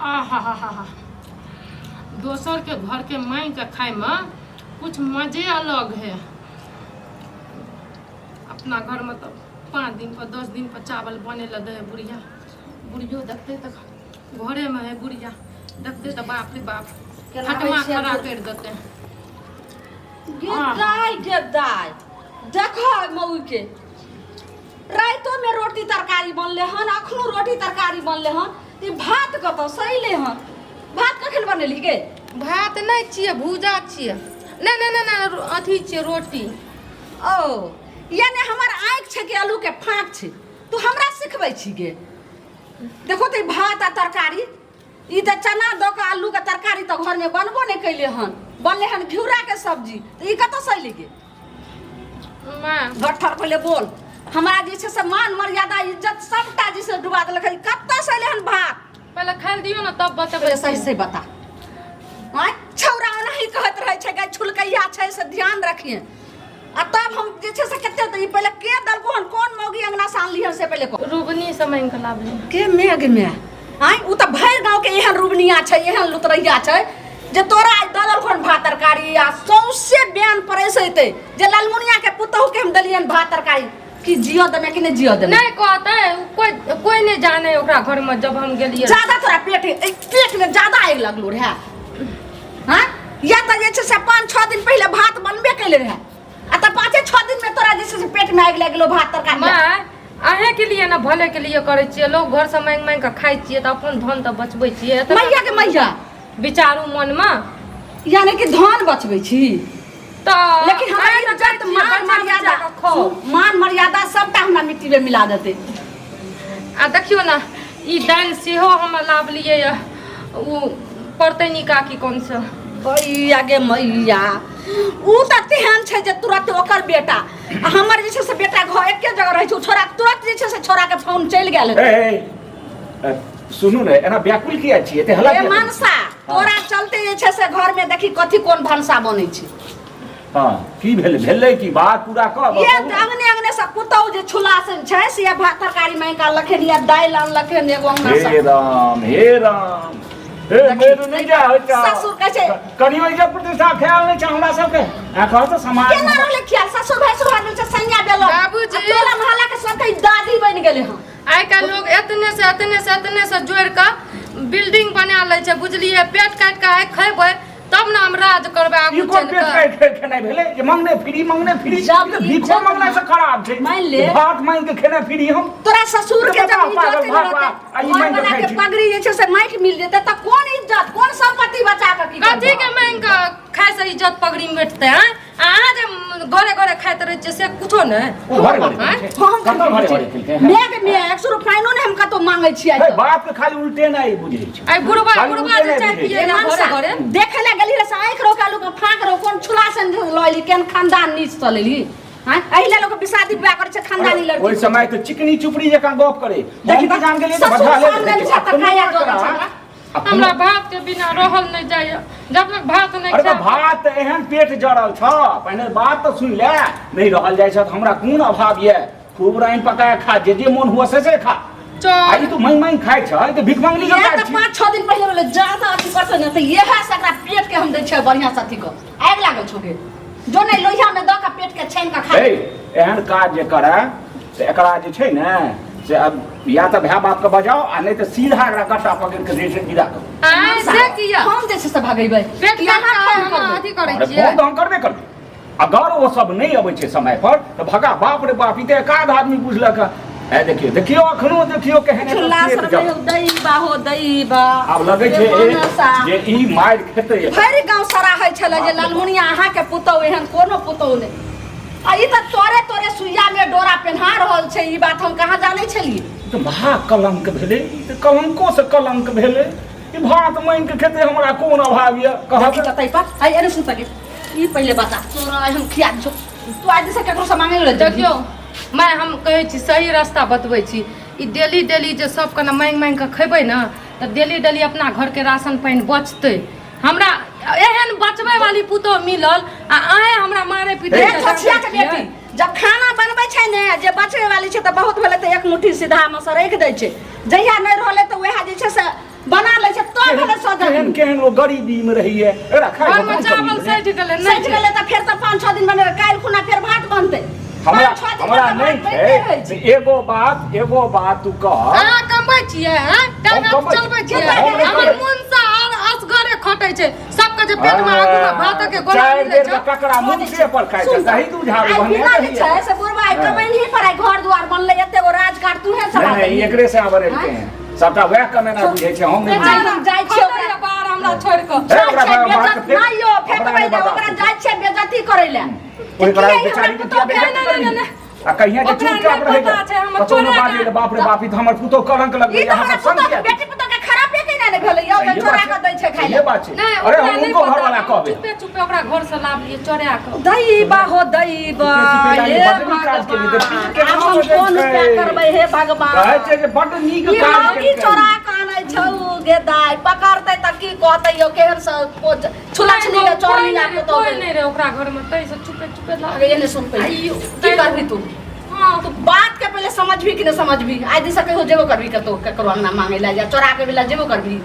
आहा हा हा हा, दोसर के घर के मांगि के खाय में कुछ मजे अलग है। अपना घर में तो 5 दिन पर 10 दिन पर चावल बने ला दे बुढ़िया, बुढ़ियो देखते तो घरे में है बुढ़िया, देखते तो बाप रे बाप केना खटमा होइ छै? खड़ा कर देते। गे दाइ गे दाइ, देखो मऊ के राइतो में रोटी तरकारी बनले हन, अखनो रोटी तरकारी बनले हन, ई भात कतौ सैले हन? भात कखन बनेली गे? भात नहि छियै, भूजा छियै। नहि नहि नहि नहि, अथी छियै रोटी। ओ यानी हमर आँखि छै कि आलू के फाँक छै? तू हमरा सिखबै छी गे? देखो तऽ ई भात आ तरकारी, ई तऽ चना दऽ कऽ आलू के तरकारी तऽ घरमे बनबो नहि कैले हन, बनले हन घिउरा के सब्जी, तऽ ई कतऽ सैली गे? माँ गट्ठर पहिले बोल, हमरा जे छै से मान मर्यादा इज्जत सबटा जे छै डुबा देलक हन। कतऽ से एलै हन भात? पहिले खाइ लए दियौ ने तब बतेबै। पहिले सही सही बता। आँय छौड़ा ओनाही कहैत रहै छै गाय छुलकैया छै से ध्यान रखिए, आ तब हम जे छै से कते तऽ ई पहिले के देलको हन, कोन मौगी अंगना से आनली हन से पहिले कह। रुबनी से मांगि कऽ लाबली। के मेघ में आँय? उ तऽ भरि गाँव के एहन रुबनिया छै, एहन लुतरैया छै जे तोरा आइ दऽ देलखुन हन भात तरकारी आ सौंसे बयान परेसैतै जे ललमुनिया के पुतहु के हम देलियनि भात तरकारी, कि जियो देमे कि नहि जियो देमे? नहि कहतै उ, कोइ कोइ नहि जाने ओकरा घर में जब हम गेलियै। ज्यादा तोरा पेट, एहि पेट में ज्यादा आगि लगलो रहे? हाँ या तऽ जे छै से 5-6 दिन पहिले भात बनबे कैले रहे आ तऽ 5-6 दिन में तोरा जे छै से पेट में आगि लागि गेलो भात तरकारी। माँ अहें के लिए ने भले के लिए करै छियै, लोग घर से मांगि मांगि कऽ खाइ छियै तऽ अपन धन तऽ बचबै छियै। एतना मैया के मैया विचारू मन में, यानी कि धन बचबै छी तऽ लेकिन हमरा अहें तऽ इज्जत खाइ छियै, मान बचा बचा मर्यादा कऽ खाउ। मान मर्यादा सबटा हमरा मिट्टी में मिला देतै। आ देखियौ ने ई दालि सेहो हम लाबलियै यऽ उ पड़तै काकी कोन से। मैया गे मैया, उ तऽ तेहन छै जे तुरंत ओकर बेटा आ हमर जे छै से बेटा घर एके जगह रहै छै, उ छोड़ा तुरंत जे छै से छोड़ा के फोन चलि गेल ए, ए, ए, सुनू ने, एना व्याकुल किया छी? एते हल्ला ए किया करै छी? मनसा, तोरा चलते जे छै से घर में देखी कथी कोन भनसा बनै छै। हाँ, की भेल? भेलै की? बात पूरा कह। ये अंगने अंगने से पुतहु जे छुलासन छै से भात तरकारी मांगि कऽ अनलखिन या दालि अनलखिन एगो अंगना हे से। राम हे राम, हे मेरू नहि जा होइ छै। ससुर कहै छै कनियो इज्जत प्रतिष्ठा ख्याल नहि छै हमरा सबके। आ कह तऽ समाज केना रहलै ख्याल? ससुर भैंसुर भऽ गेल छै सैया बेलो बाबूजी। आ टोला मोहल्ला के सबके ई दादी बनि गेलै हन। आइ काल्हि लोग एतने से एतने से एतने से जोड़ि कऽ बिल्डिंग बना लै छै, बुझलियै? पेट काटि कऽ आइ खेबै तब ने हम राज करबै ई आगू कोन चलि पेट कऽ। काटि के खेनाइ भेलै जे मंगने फ्री मंगने फ्री? जब ई तऽ भीखो इज्जत मंगने से खराब छै। मानि ले। भात मांगि के खेनाइ फ्री हम तोरा ससुर के जब बताउ, इज्जत पागल, नहि भाग, रहतै, आ ई घर मांगि के वाला खाइ के छी। पगड़ी जे छै से माटि मिल जेतै तऽ कोन इज्जत कोन संपत्ति बचा कऽ की कथी करबै? के मांगि कऽ खाइ से इज्जत पगड़ी मिटतै? आँय, अहाँ जे घरे घरे खाइत रहै छियै से कुछो नहि? ओ घरे घरे आँय? खाइ छै। हम कतऽ घरे घरे खेलकै हैं? मेघ में 100 रुपया नहि हम कतौ मांगै छियै हे, बात के खाली उल्टे नहि बुझै छै। आइ बुढ़बा खाली बुढ़बा उल्टे जे नहि चाय बुझै छै। पियै ए घरे घरे देखे ला गेली रहे से आँखि रोका लोक फाँक रहो, कोन छुला से लऽ एली, केहन खानदान नीच से लेली? हाँ, एहि ले लोक शादी विवाह करै छै खानदानी लड़की। ओहि समय तऽ चिकनी चुपड़ी जकाँ गप करे। देखी हम तऽ जान गेलियै तऽ ससुर बधा ले। सामने छै तऽ खाया जोगै छै। हमरा भात के बिना रहल नहि जाइए, जब तक भात नहि अरे तऽ खायब। भात तऽ एहन पेट जड़ल छ, पहिने बात तऽ सुनि ले। नहि रहल जाइ छ तऽ हमरा कोन अभाव यऽ? खूब रानि पकाए खा, जे जे मोन हुआ से से खा। आ ई चल तू मांगि मांगि खाइ छ, ई तऽ भीख मंगनी के इएह काज तऽ छी। 5-6 दिन पहिले भेलै, ज्यादा अथी करतै ने तऽ इएह से एकरा पेट के हम दै छियै बढ़िआँ से अथी कऽ। आगि लागल छौ गे? जो नहि लोहिया में दऽ कऽ पेट के छानि कऽ खा। हे, एहन काज जे करए तऽ एकरा जे छै ने से अब या तऽ भाय बाप के बजाओ आ नहि तऽ सीधा एकरा गट्टा पकड़ि के जे छै विदा करू। आँय, से किया? हम जे छै से भगेबै। पेट यहाँ काटि कऽ फोन हम करबै। अथी करै अरे छियै। फोन तऽ हम करबे करबै, अगर ओ सब नहि अबै छै समय पर तऽ भगा। बाप रे बाप, ई तऽ एकाध आदमी बुझलक हँ। ए देखियौ देखियौ, अखनो देखियौ केहन एकर चुल्ला पेट सर जड़ल। में दैबा हो दैबा। आब लगै छै ए मनसा। जे ई मारि खेतै। भरि गाँव सराहै छलै जे ललमुनिया अहाँके पुतहु एहन कोनो पुतहु नहि, आ ई तऽ तोरे तोरे सुइया में डोरा पेन्हा रहल छै, ई बात हम कहाँ जानै छलियै? ई तऽ महा कलंक भेलै, ई तऽ कलंको से कलंक भेलै। ई भात मांगि के खेतै, हमरा कोन अभाव यऽ कहत? देखी तऽ तै पर आइ एने सुन सके। ई पहिले बता, तोरा आइ हम खिया दिछौ, तू आइ से केकरो से मांगे ले? देखियौ माय, हम कहै छी सही रास्ता बतबै छी। ई डेली डेली जे सब कने मांगि मांगि कऽ खेबै ने तऽ डेली डेली अपना घरके राशन पानि बचतै। हमरा एहन बचबै वाली पुतोह मिलल आ अहें हमरा मारे पीटे ए छछिया के बेटी, जब खाना बनबै छै ने जे बचबै वाली छै तऽ बहुत भेलै तऽ एक मुट्ठी सीधा मे से राखि दै छै, जहिया नहि रहलै तऽ वएह जे छै से बना लै छै। तब केहन केहन लोग गरीबी में रहैए एकरा खाय घर में चावल सठि गेलै नहि सठि गेलै तऽ फेर तऽ 5-6 दिन बनेबै, काल्हि खुना फेर भात बनतै। हमरा 5-6 दिन हमरा पर तऽ नहि भात बनिते रहै छै छै। एगो बात तू कह। अहाँ कमबै छियै, हैं? टांग हम हाथ कमबै चलबै छियै। हम नहि हमर कमबै। मोन से आर असगरे खटै छै सबके, जे पेट में आगू में भात के गोला चारि मिलै बेर छै। के ककरा मुँह पर खाइ छै, सुन दही दूध झाड़ू आइ बने बिना जे रहैए। छै से बुढ़बा आइ हँ। कमैनही पर आइ घर दुआर बनलै, एते गो राजकाट तूहे चला नहि नहि, देलही। एकरे से बनेलकै हैं सबटा, वएह कमेना बुझै छै, हम नहि बुझै आइ हम जाइ छियै खटैया ओकरा बाहर हमरा छोड़ि कऽ। हे, ओकरा जाइ छियै बात बेज्जत फेक। नहि यौ, हमरा फेकबै नहि नहि, बता। ओकरा जाइ छियै बेज्जती करै लए। ओहि किया पर ई हमरा बेचारी के पुतोह किया के बेइज्जती नहि, नहि, करबही? नहि। आ कहिया जे ओकरा चुपचाप नहि रहै पता छै, हमर कतौ नहि चोरा बाजै के- रे, बाप रे बाप, ई तऽ हमर पुतोह कलंक ई लगबै, तऽ अहाँ हमरा सब संग पुतोह के किया बेटी पुतोह के खराबे केना नहि भेलै यौ, जे सहिए चोरा बात कऽ दै छै खाइ सहिए लए। बात छै। नहि, अरे ओकरा हम नहि हुनको पता, घरवाला हम कहबै। चुपे चुपे ओकरा घर से लाबलियै चोरा कऽ। दैबा हो दैबा, चुपे चुपे हे लाली बड्ड नीक काज केली, देखी भगवान, केना आब हम बजै कोन छै। उपाय करबै हे भगवान। कहै छै जे बड्ड नीक ई काज मौगी केलकै। चोरा कऽ आनै छौ गे दाइ, पकड़तै तऽ की कहतै यौ, केहन सँ छुलछनी के चोरनी कोइ आ नहि पुतोह कोइ के। नहि रहै ओकरा घर में, तै से चुपे चुपे अगे लाबलियै। ये नहीं सुन आ ई की करबी तू? हाँ। तू बात के पहले समझबी कि नहीं समझबी? आइ दिन से कहियो जेबो करबी कतौ ककरो अंगना मांगे ला या चोरा के बिला जेबो करबी?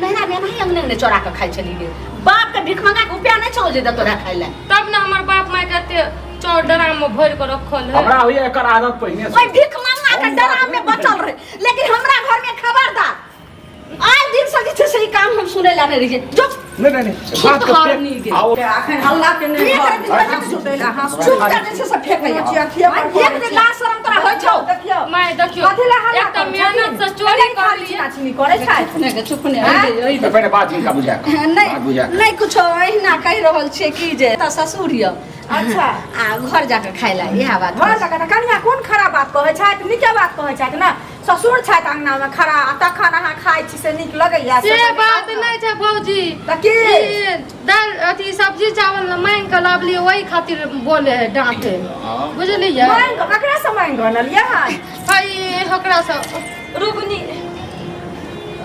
नैहरा में नहीं अंगने अंगने चोरा के खाइ छली गे। बाप के भीख मंगा के रुपया नहीं छौ जे दे तोरा खाइ ला। तब ने हमर बाप माय के एते चौर डराम में भरि कऽ रखल है। हमरा होइए एकर आदत पहिने से। ओइ भीख मंगा के हम डराम बात में नहि बचल रहे, लेकिन हमरा घर में खबरदार आइ दिन से जे छै से ई काम हम सुनै ला नहि रहियै। जो नहि नहि नहि, बात के सुधारनी फेक। गे। आओ अखन हल्ला के नहि एक घर रति बच्चा सुतै लए अहाँ चुप कर जे छै से फेकैया। छी, अथिये पर एक दिन लाज शरम तोरा होइ छौ? देखियौ माय देखियौ, कथी लए हल्ला एक तऽ करै मेहनत छथिन? से चोरी कथी खाली करलियै। छिना छिनी करै छै? चुप ने गे, चुप ने, अइ दे, अइ दे। पहिने बात हिनका बुझा कऽ। बात नहि बुझा कऽ। नहि कुछो, अहिना कहि रहल छियै कि जे एतऽ ससुर यऽ। अच्छा। आ घर जाके खाइ लए इएह बात। घर जाके तऽ कनिया कोन खराब बात कहै छथि? नीके बात कहै छथि ने। ससुर छथि अंगना में खड़ा आ तखन अहाँ खाइ छी, से नीक लगैया? से बात नहि छै भौजी। तऽ की? ई दालि अथी सब्जी चावल ने मांगि कऽ लाबलियै, ओहि खातिर बोले है, डांटे है, बुझलियै? मांगि कऽ ककरा से मांगि कऽ अनलियै हन? है ओकरा से, रुगनी।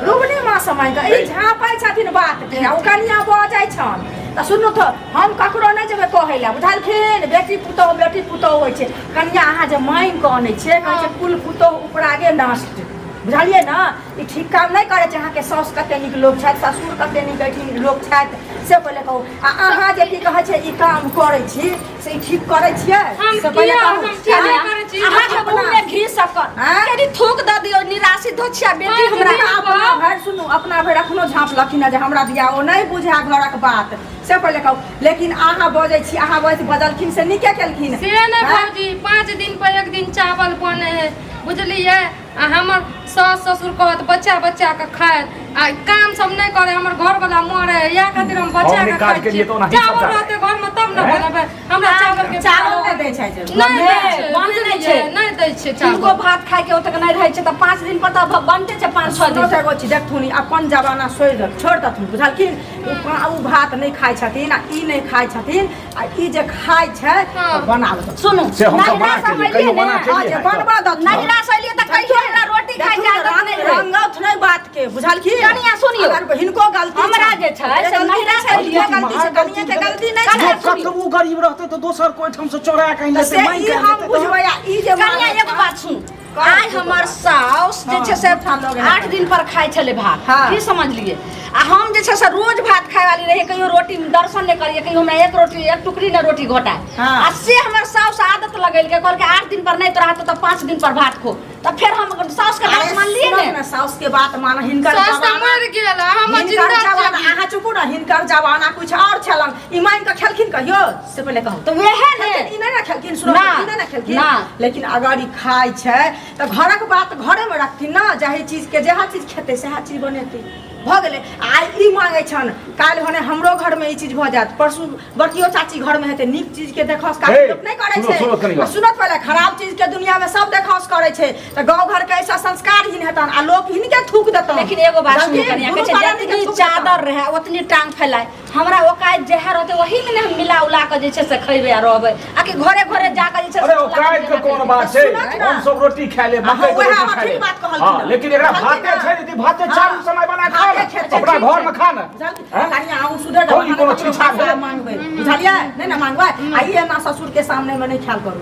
रुगनी माँ से मांगि कऽ। ई झाँपै छथिन बात के आ ओ कनिया बजै छन। तऽ सुनू तऽ, हम ककरो नहि जेबै कहै लए, बुझलखिन? बेटी पुतोह बेटी पुतोह होइ छै। कनिया, अहाँ जे मांगि कऽ अनै छियै, कहै छै कुल पुतोह उपरागे नष्ट, बुझलियै ने? ई ठीक काम नहि करै छै। अहाँके साउस कते नीक लोक छथि, ससुर कते नीक एहिठाम लोक छथि, से पहिले कहू। आ अहाँ जे की कहै छै ई काम करै छी, से ई ठीक करै छियै? हम से पहिले किया कहू। हम ठीक नहि करै छी। अहाँके मुँह में घी शक्कर आँय? कनि थूक दऽ दियौ निराशी धोछिया बेटी हँ, हमरा। दीदी। अपना भरि सुनू, अपना भरि अखनो झाँपलखिन हँ जे हमरा दिया ओ नहि बुझा घरक बात, से पहिले कहू। लेकिन अहाँ बजै छी, अहाँ बज बजलखिन से नीके केलखिन। से नहि आँय? भौजी, 5 दिन पर एक दिन चावल बने है, बुझलियै? आ हमर सास ससुर कहत बच्चा बच्चा के खाय आ काम सब नहि करे, हमर घर वाला मरे है, इएह खातिर हम बच्चा हम के नहि खाइ काज केलियै छियै। तऽ ओनाही चावल सबटा। रहतै घर में तब ने हैं? बनेबै। हमरा चावल के चावल नहि दै छै जे? नहि दै छै, बनै नहि बुझलियै? छै। नहि दै छै किनको चावल। भात खाय के ओतेक नहि रहै छै तऽ 5 दिन पर तऽ बनते छै, 5-6 दिन। सुनत एगो चीज देखथुन, ई अपन जमाना छोड़ि दे, छोड़ि देथुन, बुझलखिन? ओ भात नहि खाइ छथिन आ ई नहि खाइ छथिन आ ई जे खाइ छै हँ। तऽ बनाबऽ दथुन। सुनू, से हम सब नहिरा बना से के लिए, अयलियै कहियो ने, बना के हँ, लिए जे है। बनबऽ दथुन। नहिरा से अयलियै तऽ कहियो हमरा रोटी खाय के आदत नहि रहै। रंगौथ नहि बात के, बुझलखिन? कनिया सुनियौ। अगर हिनको गलती हमरा छनि, जे छै ओकरे से गलती नहिरा छै, से हिनको अयलियै। गलती छै, कनिया के गलती नहि कनिया छै। सुनियौ। कतबो गरीब रहतै तऽ दोसर कोइ ठाम से चोरा कऽ आनि तऽ लेतै, से मांगि ई कऽ आनि हम लेतै तहन। बुझबै आ ई जे कनिया मांगै एगो बात सुनू, आइ हमर साउस जे छै से हँ, लोग है। 8 दिन पर खाइ छलै भात। हँ। की समझलियै? आ हम जे छै से रोज भात खाय वाली रहियै, कहियो रोटी दर्शन नहि करियै, कहियो हमरा एक रोटी एक टुकड़ी ने रोटी घोटाय। हँ। आ से हमर साउस आदत लगेलकै, कहलकै 8 दिन पर नहि तोरा हाथ तऽ 5 दिन पर भात खो। तऽ फेर हम साउस के बात अरे मानलियै सुनत ने। ने, साउस के बात मान, हिनकर सास तऽ जमाना मरि गेल आ हमर हिनकर जिंदा जमाना छै। अहाँ चुपू ने, हिनकर जमाना कुछ और छलन। ई मांगि कऽ खेलखिन कहियो? से पहिले कहू। तऽ वएह ने। खेलखिन, ई नहि ने खेलखिन, सुनू, ना, ई नहि ने खेलखिन। ना। लेकिन अगर ई खाइ छै तऽ घरक बात घरे में रखथिन ने। जाहि चीज के जएह चीज खेतै सएह चीज बनेतै, भऽ गेलै। आइ ई मांगै छनि, काल्हि भने हमरो घरमे ई चीज भऽ जायत, परसू बड़कियो चाची घरमे हेतै। नीक चीज के देखौस काफी हे, लोक नहि करै सुनो, छै। सुनो कनी आ बात। सुनत पहिले, खराब चीज के दुनिया में सब देखौस करै छै तऽ गाँव घर के ऐसा संस्कारहीन हेतन आ लोक हिनके थूक देतन। लेकिन एगो बात सुनू बुझलखिन? कनिया, दुनू कहै छै प्राणी के जतनी थूक देतन। चादर रहै ओतनी टांग फैलाय, हमरा औकात जएह रहतै ओही में ने हम मिला उला कऽ जे छै से खैबै आ रहबै, आ कि घरे घरे जाकऽ जे छै से अरे चूल्हा औकात के बनेना कोन खैबै। बात छै? सुनत ने। हम सब रोटी खाय ले, हाँ, मकई के वएह रोटी अहाँ खाय ठीक ले। बात कहलखिन हाँ, हँ। लेकिन एकरा कहलखिन भाते हँ। छै यदि भाते हाँ। चारू समय बना खा भाते ने, खेतै, अपना ठीक घर छै। में खा ने। बुझलखिन? हैं? कनिया अहूँ सुधरि जाउ, कोन ई अहाँ कोनो नहि ककरो छीछा पैसा भेलै? मांगबै, बुझलियै? नहि ने मांगबै। आ ई एना ससुर के सामने में नहि ख्याल करू,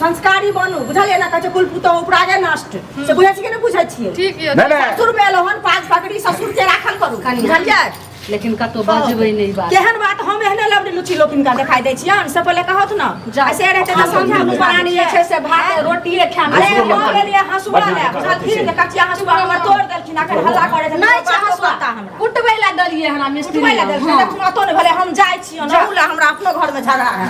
संस्कारी बनू, बुझलियै ने? कहै छै कुल पुतोह उपरागे नष्ट, से बुझै छियै कि नहि बुझै छियै? ठीक यऽ। नहि, नहि। ससुर में एलहुँ हन, पाग पकड़ी ससुर के राखल करू। कनिया बुझलियै? लेकिन कतौ बजबै नहि बात। केहन बात हम एहने लबड़ी लुच्ची लोकिनका देखाइ दै छियनि से पहिले कहत न। जा। ऐसे रहतै तऽ संध्या दुनू प्राणी जे छै से भात रोटिए खायब। अरे हँसुआ हम गेलियै हँसुआ बढ़िआँ लए जकाँ बुझलखिन रहतै जे कचिया हँसुआ हमर तोड़ि देलखिन, अखन हल्ला करै छथिन। नहि छै बातो हँसुआ करता हमरा। कुटबै लए देलियै हमरा मिस्त्री। उठबै लए देलखिन। हँ। देखू अतो नहि भेलै, हम जाइ छियनि, जा। अहू लए हमरा अपनो घरमे झगड़ा है।